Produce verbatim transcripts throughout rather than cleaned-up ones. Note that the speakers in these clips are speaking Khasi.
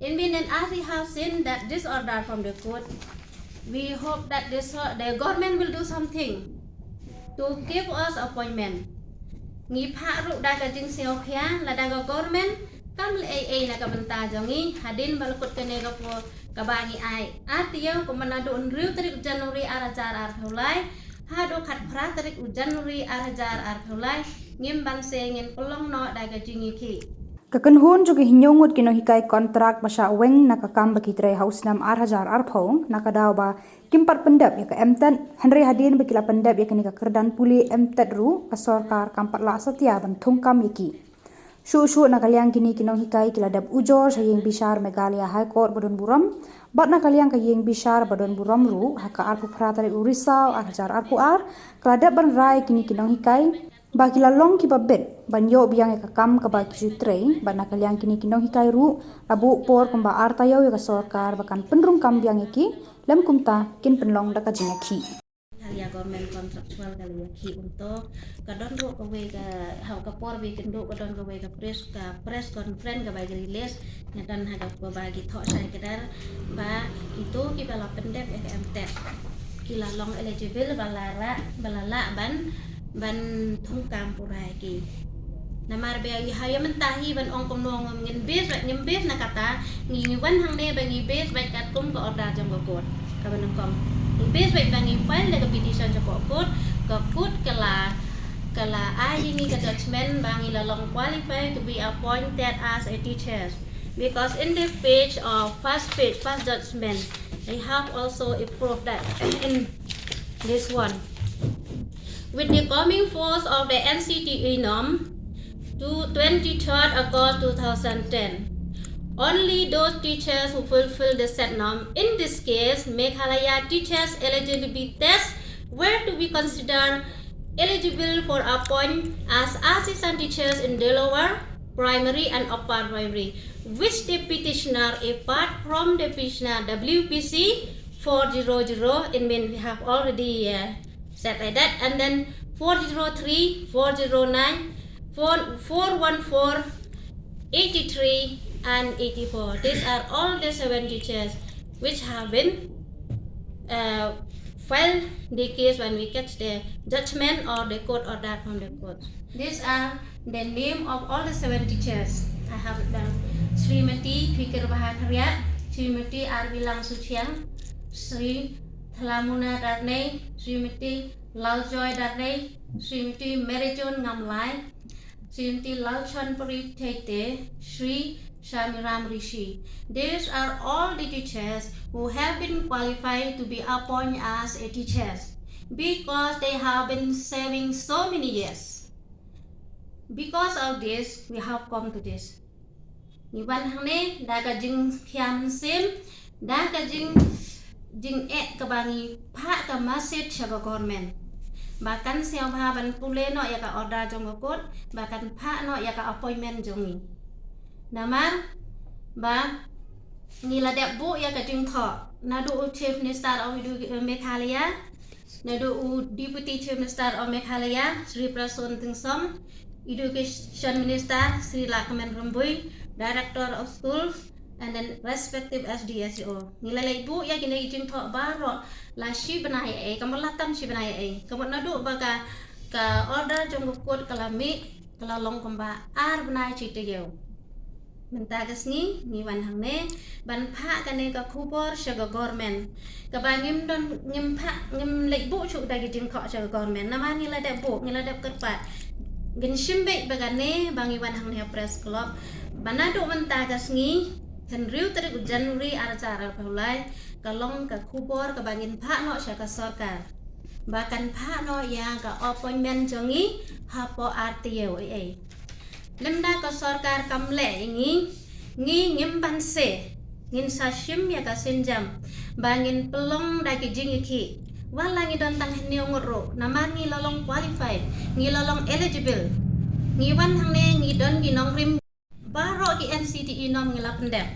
In meaning, as we have seen that this order from the court, we hope that this, uh, the government will do something to give us appointment. Ngi phah ruh da ka jingsngewkhia lada ka government kam leh ei ei na ka bynta jong ngi hadien ba la kut kane ka por kaba ngi ai. Ar taïew, kumba naduh hynriew tarik January ar hajar arphew lai haduh khatphra tarik u January ar hajar arphew lai, ngim banse ngin pynlong noh da ka jingïakhih. Ka kynhun jong ki hynñiew ngut ki nonghikai kontrak ba shah weng na ka kam ba ki trei ha u snem ar hajar arphew, na ka daw ba kim pat pyndep ïa ka MTET, hynrei hadien ba ki la pyndep ïa kane ka kyrdan pule MTET ruh, ka sorkar kam pat lah satia ban thungkam ïa ki. Shuh shuh na ka liang kine ki nonghikai ki la dep ujor sha ïing bishar Meghalaya High Court ba don burom, bad na ka liang ka ïing bishar ba don burom ruh, ha ka arphew phra tarik u Risaw ar hajar arphew ar, ka la dep ban rai kine ki nonghikai ba ki la long kiba bit ban ïoh biang ïa ka kam kaba ki ju trei, bad na ka liang kine ki nonghikai ruh la buh por kumba ar taïew ïa ka sorkar ba kan pynrung kam biang ïa ki, lym kumta kin pynlong da ka jingïakhih. Ka la ïa government contractual ka la ïakhih kumto. Ka don ruh kawei ka, ha ka por ba ïakynduh ka don kawei ka press, ka press conference kaba ki release, nga don ha kaba ki thoh shai kdar ba kito kiba la pyndep ïa ka MTET ki la long eligible ba la lah, ba la lah ban, ban thungkam pura ïa ki. Namar ba ïa ha ïa mynta hi ban ong kumno ngin base, ngim base na kata, ngi wan hangne ba ngi base beit katkum ka order jong ka court kaba nyngkong. Ngi base beit ba ngi file da ka petition jong ka court, ka court ka la, ka la ai ïa ngi ka judgment ba ngi la long qualified to be appointed as a teacher. Because in the page of first page, first judgment, I have also a proof that in this one. With the coming force of the NCTE norm to twenty-third August two thousand ten, only those teachers who fulfill the said norm, in this case, Meghalaya teachers eligibility test, were to be considered eligible for appoint as assistant teachers in the lower primary and upper primary, which the petitioner, apart from the petitioner W P C four zero zero, in mean we have already, uh, said like that, and then four zero three, four zero nine, four, four one four, eighty-three and eighty-four. These are all the seven teachers which have been, uh, filed the case when we get the judgment or the court order from the court. These are the name of all the seven teachers. I have it down. Srimati Phikirbaha Khariat, Srimati Arbilang Suchiang, Sri Thalamuna Darnei, Srimati Laljoy Darnei, Srimati Maryjohn Ngamlai, Srimati Lalchonpuri Theite, Sri Shamiram Rishi. These are all the teachers who have been qualified to be appointed as a teachers because they have been serving so many years. Because of this, we have come to this. Ngi wan hangne da ka jingkhia mynsiem, da ka jing, jingeh kaba ngi phah ka message sha ka government ba kan sngewbha ban pule noh ïa ka order jong ka court, ba kan phah noh ïa ka appointment jong ngi. Namar ba ngi la dep buh ïa ka jingthoh naduh u Chief Minister of Edu-, Meghalaya, naduh u Deputy Chief Minister of Meghalaya, Sri Prestone Tynsong, Education Minister, Sri Lahkmen Rymbui, Director of Schools, and then respective S D S E O. Ngi la leit buh ïa kine ki jingthoh baroh la shi bnai ei, ka mut la tam shi bnai ei. Ka mut naduh ba ka, ka order jong ka court ka la mih, ka la long kumba ar bnai shi taïew. Mynta ka sngi ngi wan hangne ban phah kane ka khubor sha ka government. Kaba ngim don, ngim phah, ngim leit buh shuh da ki jingthoh sha ka government. Namar ngi la dep buh, ngi la dep kyrpad. Ngin shim beit ba kane ba ngi wan hangne ha Press Club ba naduh mynta ka sngi, hynriew tarik January ar hajar arphew lai, ka long ka khubor kaba ngin phah noh sha ka sorkar ba kan phah noh ïa ka appointment jong ngi hapoh ar taïew ei ei. Lymda ka sorkar kam leh ïa ngi, ngi ngim banse, ngin sa shim ïa ka sienjam ba ngin pynlong da ki jingïakhih. Wat la ngi don tang hynñiew ngut ruh, namar ngi la long qualified, ngi la long eligible. Ngi wan hangne ngi don ki nongrim baroh ki NCTE norm ngi la pyndep.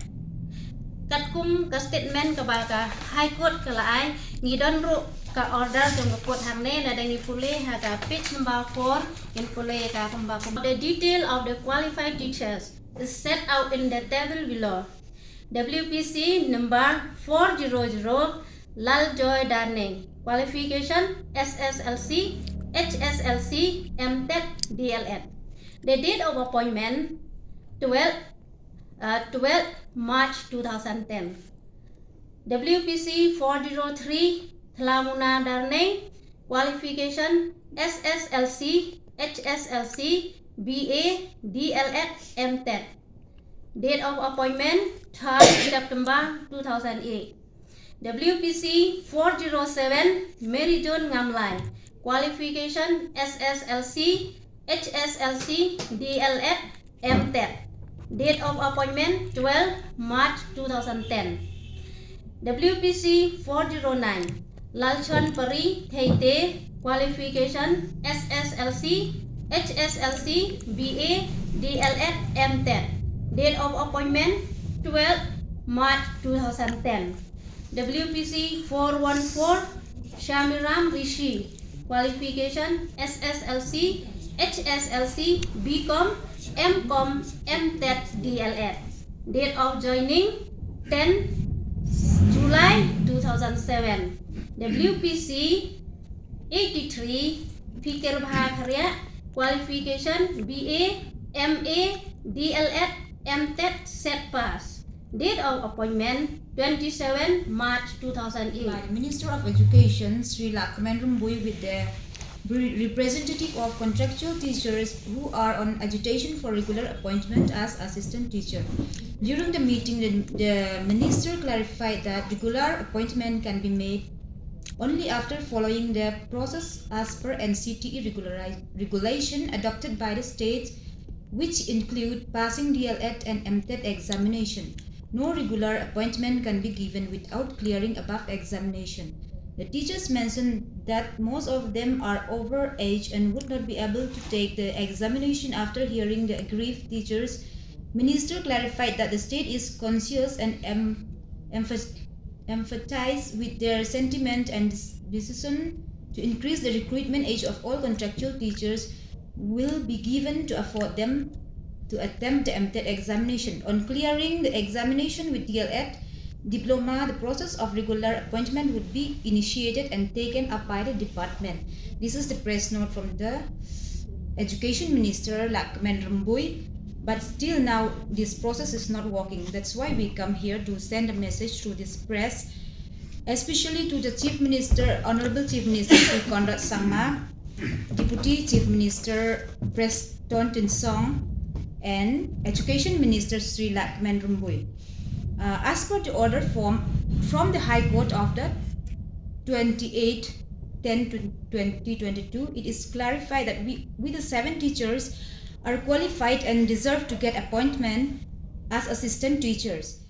Katkum ka statement kaba ka High Court ka la ai, ngi don ruh ka order jong ka court hangne, lada ngi pule ha ka page number four, ngin pule ka kumba kumba. The detail of the qualified teachers is set out in the table below. W P C number four zero zero, Laljoy Darneng. Qualification, S S L C, H S L C, M.Tet, D L.Ed. The date of appointment, twelve, uh, twelve March two thousand ten. W P C four zero three, Thlamuna Darneng. Qualification, S S L C, H S L C, B A, D L.Ed, M.Tet. Date of appointment, third September two thousand eight. W P C four zero seven, Mary Joan Ngamlai. Qualification, S S L C, H S L C, D L.Ed, M.Tet. Date of appointment, twelve March two thousand ten. W P C four zero nine, Lalchonpari Theite. Qualification, S S L C, H S L C, B A, D L.Ed, M.Tet. Date of appointment, twelve March two thousand ten. W P C four one four, Shamiram Rishi. Qualification, S S L C, H S L C, B Com, M Com, M.Tet, D L.Ed. Date of joining, ten July two thousand seven. W P C eighty-three, Fikir Bha Khariah. Qualification, B A, M A, D L.Ed, M.Tet, set pass. Date of appointment, twenty-seven March two thousand eight. By the Minister of Education, Shri Lahkmen Rymbui, with the re- representative of contractual teachers who are on agitation for regular appointment as assistant teacher. During the meeting, the, the minister clarified that regular appointment can be made only after following the process as per N C T E regulari- regulation adopted by the state, which include passing D L.Ed and M.Tet examination. No regular appointment can be given without clearing above examination. The teachers mentioned that most of them are over age and would not be able to take the examination after hearing the aggrieved teachers. Minister clarified that the state is conscious and em- emphas- empathize with their sentiment and decision to increase the recruitment age of all contractual teachers will be given to afford them to attempt the M.Tet examination. On clearing the examination with D L.Ed diploma, the process of regular appointment would be initiated and taken up by the department. This is the press note from the Education Minister Lahkmen Rymbui. But still now, this process is not working. That's why we come here to send a message through this press, especially to the Chief Minister, Honorable Chief Minister Shri Conrad Sangma, Deputy Chief Minister Prestone Tynsong, and Education Minister Shri Lahkmen Rymbui. Uh, as per the order form from the High Court of the twenty-eight ten twenty twenty-two, it is clarified that we, we the seven teachers are qualified and deserve to get appointment as assistant teachers.